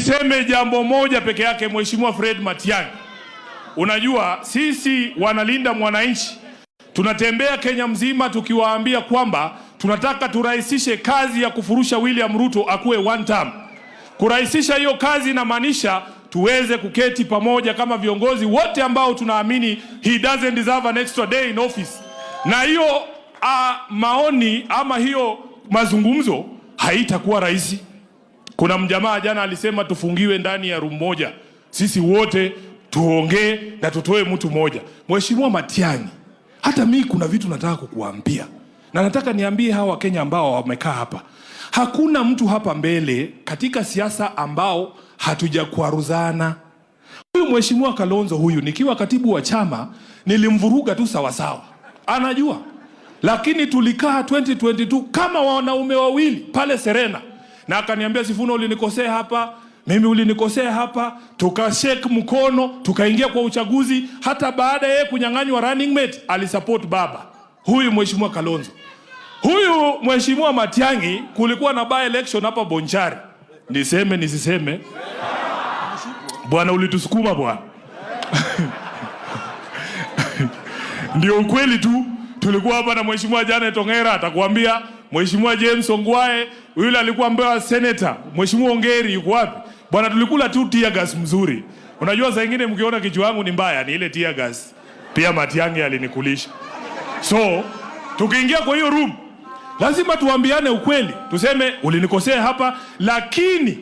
Niseme jambo moja peke yake, Mheshimiwa Fred Matiang'i. Unajua sisi wanalinda mwananchi tunatembea Kenya mzima tukiwaambia kwamba tunataka turahisishe kazi ya kufurusha William Ruto akuwe one term. Kurahisisha hiyo kazi inamaanisha tuweze kuketi pamoja kama viongozi wote ambao tunaamini he doesn't deserve an extra day in office. Na hiyo maoni ama hiyo mazungumzo haitakuwa rahisi. Kuna mjamaa jana alisema tufungiwe ndani ya room moja, sisi wote tuongee na tutoe mtu mmoja. Mheshimiwa Matiang'i, hata mi kuna vitu nataka kukuambia na nataka niambie hawa Wakenya ambao wamekaa hapa, hakuna mtu hapa mbele katika siasa ambao hatujakwaruzana. Huyu Mheshimiwa Kalonzo huyu, nikiwa katibu wa chama nilimvuruga tu sawasawa, anajua, lakini tulikaa 2022 kama wanaume wawili pale Serena, na akaniambia Sifuna, ulinikosea hapa, mimi ulinikosea hapa, tukashake mkono, tukaingia kwa uchaguzi. Hata baada yeye kunyang'anywa running mate alisupport baba huyu Mheshimiwa Kalonzo. Huyu Mheshimiwa Matiang'i, kulikuwa na by election hapa Bonchari, niseme nisiseme? Bwana, ulitusukuma bwana. Ndio ukweli tu. Tulikuwa hapa na Mheshimiwa Janet Ongera atakuambia, Mheshimiwa James Ongwae yule alikuwa mbewa senator, Mheshimiwa Ongeri yuko wapi? Bwana, tulikula tu tear gas mzuri. Unajua saa ingine mkiona kichwa yangu ni mbaya, ni ile tear gas. Pia Matiang'i alinikulisha. So tukiingia kwa hiyo room lazima tuambiane ukweli, tuseme ulinikosea hapa, lakini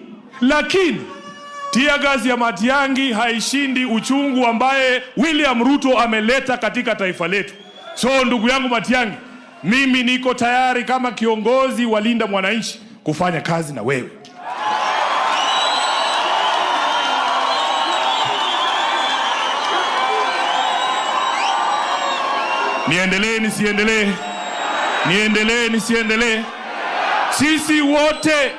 tear gas ya Matiang'i haishindi uchungu ambaye William Ruto ameleta katika taifa letu. So ndugu yangu Matiang'i, mimi niko tayari kama kiongozi wa Linda Mwananchi kufanya kazi na wewe. Niendelee nisiendelee? Niendelee nisiendelee? Sisi wote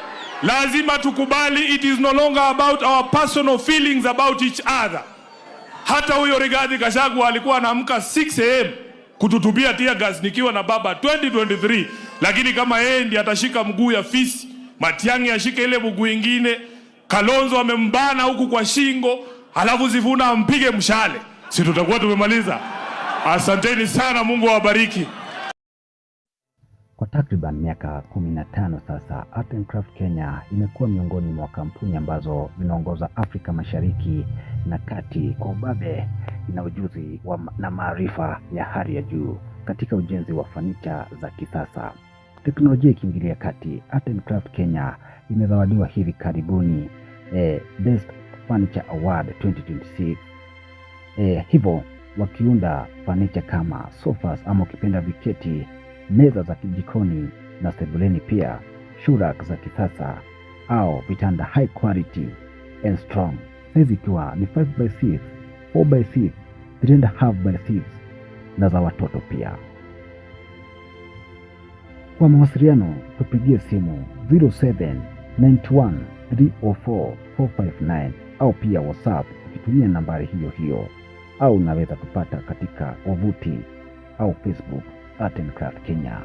lazima tukubali it is no longer about our personal feelings about each other. Hata huyo Rigathi Gachagua alikuwa anaamka 6 a.m. kututupia tear gas nikiwa na baba 2023, lakini kama yeye ndiye atashika mguu ya fisi, Matiang'i ashike ile mguu ingine, Kalonzo amembana huku kwa shingo, halafu Sifuna ampige mshale, si tutakuwa tumemaliza? Asanteni sana, Mungu awabariki. Kwa takriban miaka 15 sasa, Art and Craft Kenya imekuwa miongoni mwa kampuni ambazo zinaongoza Afrika Mashariki na Kati kwa ubabe na ujuzi na maarifa ya hali ya juu katika ujenzi wa fanicha za kisasa. Teknolojia ikiingilia kati, Art and Craft Kenya imezawadiwa hivi karibuni Best Furniture Award 2026. Hivyo wakiunda fanicha kama sofas ama ukipenda viketi, meza za jikoni na sebuleni, pia shoe rack za kisasa au vitanda high quality and strong, size ikiwa ni 5 by 6, 4 by 6, 3.5 by 6 na za watoto pia. Kwa mawasiliano tupigie simu 0791 304 459 au pia WhatsApp ukitumia nambari hiyo hiyo, au unaweza tupata katika wavuti au Facebook Art and Craft Kenya.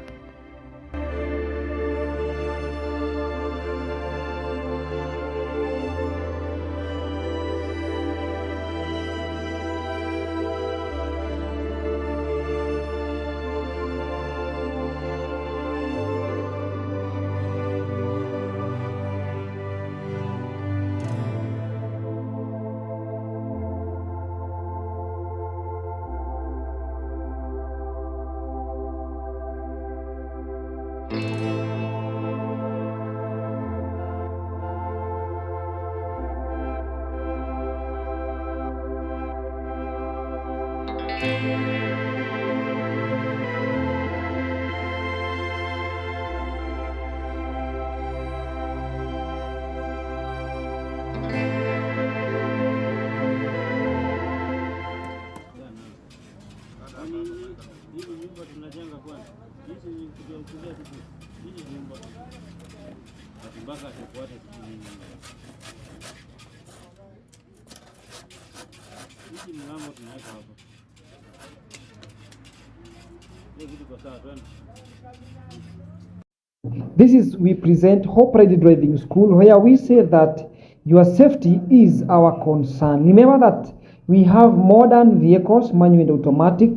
Hizi nyumba tunajenga kwanza, hizi kuja tu hizi nyumba mpaka tufuate sijui hizi mlango tunaweka hapa. Hiyo kitu kwa sawa, twende. This is, we present Hope Ready Driving School, where we say that Your safety is our concern. Remember that we have modern vehicles, manual and automatic,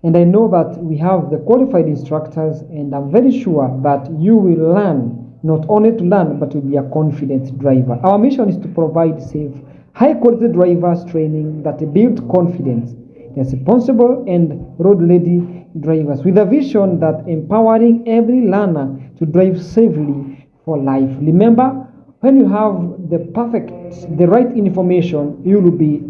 and I know that we have the qualified instructors, and I'm very sure that you will learn, not only to learn, but to be a confident driver. Our mission is to provide safe, high-quality drivers training that build confidence, responsible and road-ready drivers, with a vision that empowering every learner to drive safely for life. Remember, when you have the right information, you will be.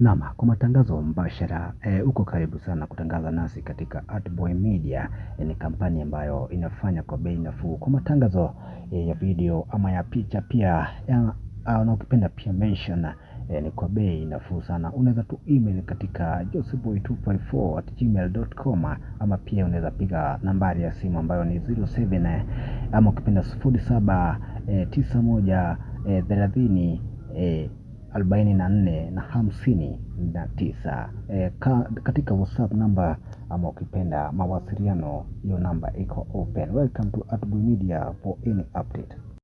Naam, kwa matangazo mbashara, uko karibu sana kutangaza nasi katika Artboy Media. Ni kampani ambayo inafanya kwa bei nafuu kwa matangazo ya video ama ya picha pia na ukipenda pia mention, ni kwa bei nafuu sana. Unaweza tu email katika joseboy254@gmail.com, ama pia unaweza piga nambari ya simu ambayo ni 07 ama ukipenda 07 91 30 44 na 59. Katika WhatsApp namba ama ukipenda mawasiliano, hiyo namba iko open. Welcome to Artboy Media for any update.